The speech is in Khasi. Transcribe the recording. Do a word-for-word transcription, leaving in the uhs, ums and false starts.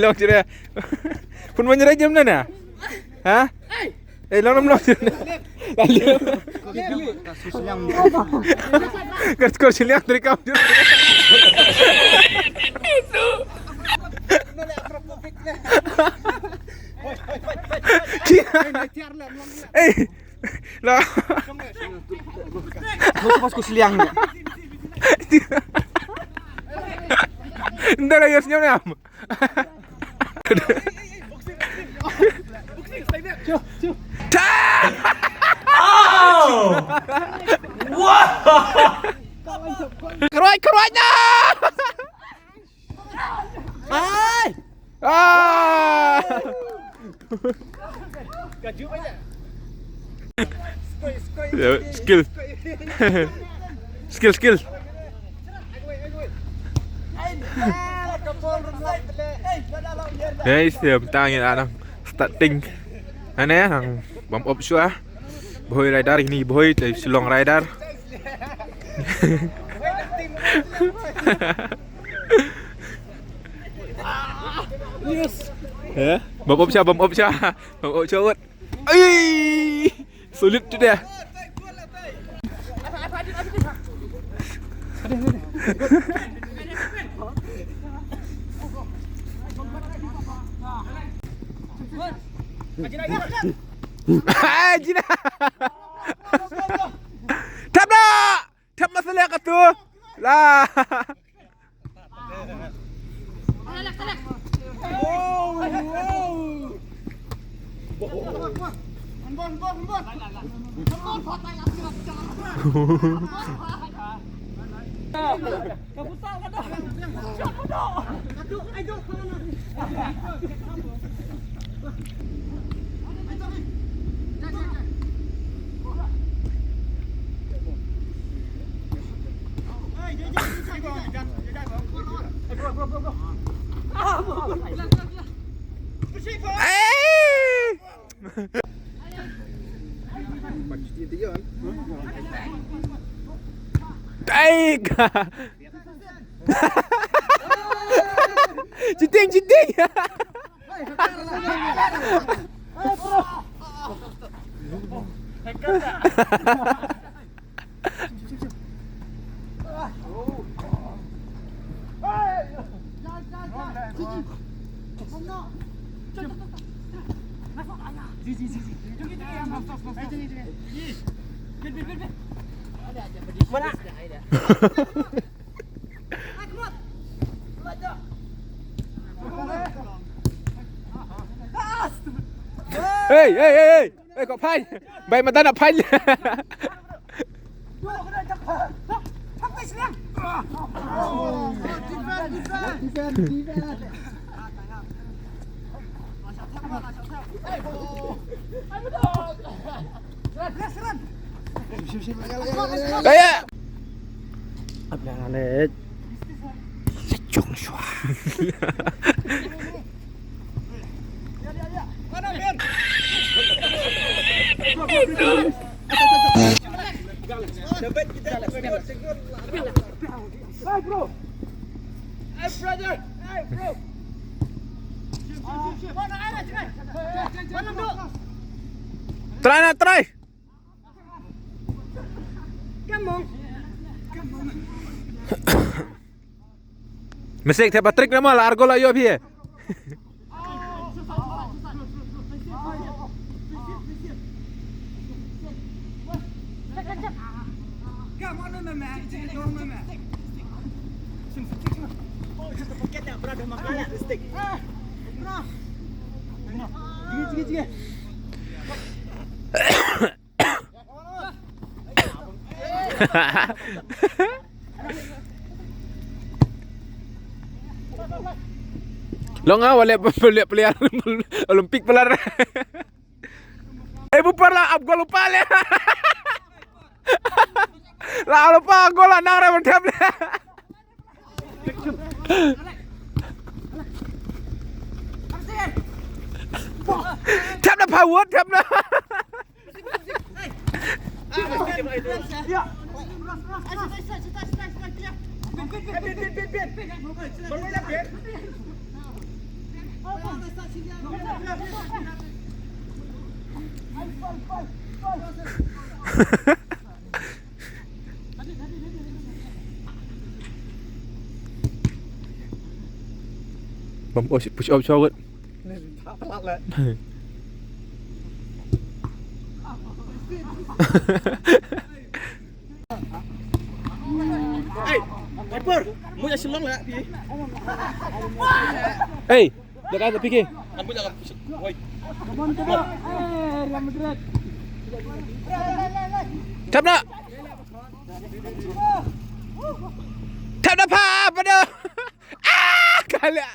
Long jira. Pun menyerai jam na na. Ha? Eh, long long long. Lalu. Kers kers siliang dari kau. Eh. Lah. Mesti pas ku siliang ni. Nda lah ya senyum ni am. Oh! Wow! Keruat, keruatnya! Hai! Ah! Ya, skill. Skill, skill. Guys, ya bentang ya nang starting. Ane nang bam op shuwa. Boy rider ini boy dari Shillong rider. Yes. Ya, bam op shuwa, bam op shuwa. Bam op shuwa. Ai! Sulit tu dia. Hai, Jina. Tap dah. Tap masalah kat tu. Lah. Taika. Cheating, cheating. Hey, hey, hey, hey. Eh, kau pan. Baik mata nak pan. Kaya. Apa yang aneh? Sejong shwa. Try na, try. Mistake te Patrick nama la argo la yo phi. Long ah, wale, wale player Olympic player. Eh, bupar la, ap gol lupa le. La lupa gol la nang re thep le. Thep na power, thep na. Bam, oh, push up shot. Hey, Piper, mu ya Shillong lah, pi. Hey, dah ada P K. Ambil jangan. Woi. Tap nak. Tap dah, Pap, aduh. Ah, kalah.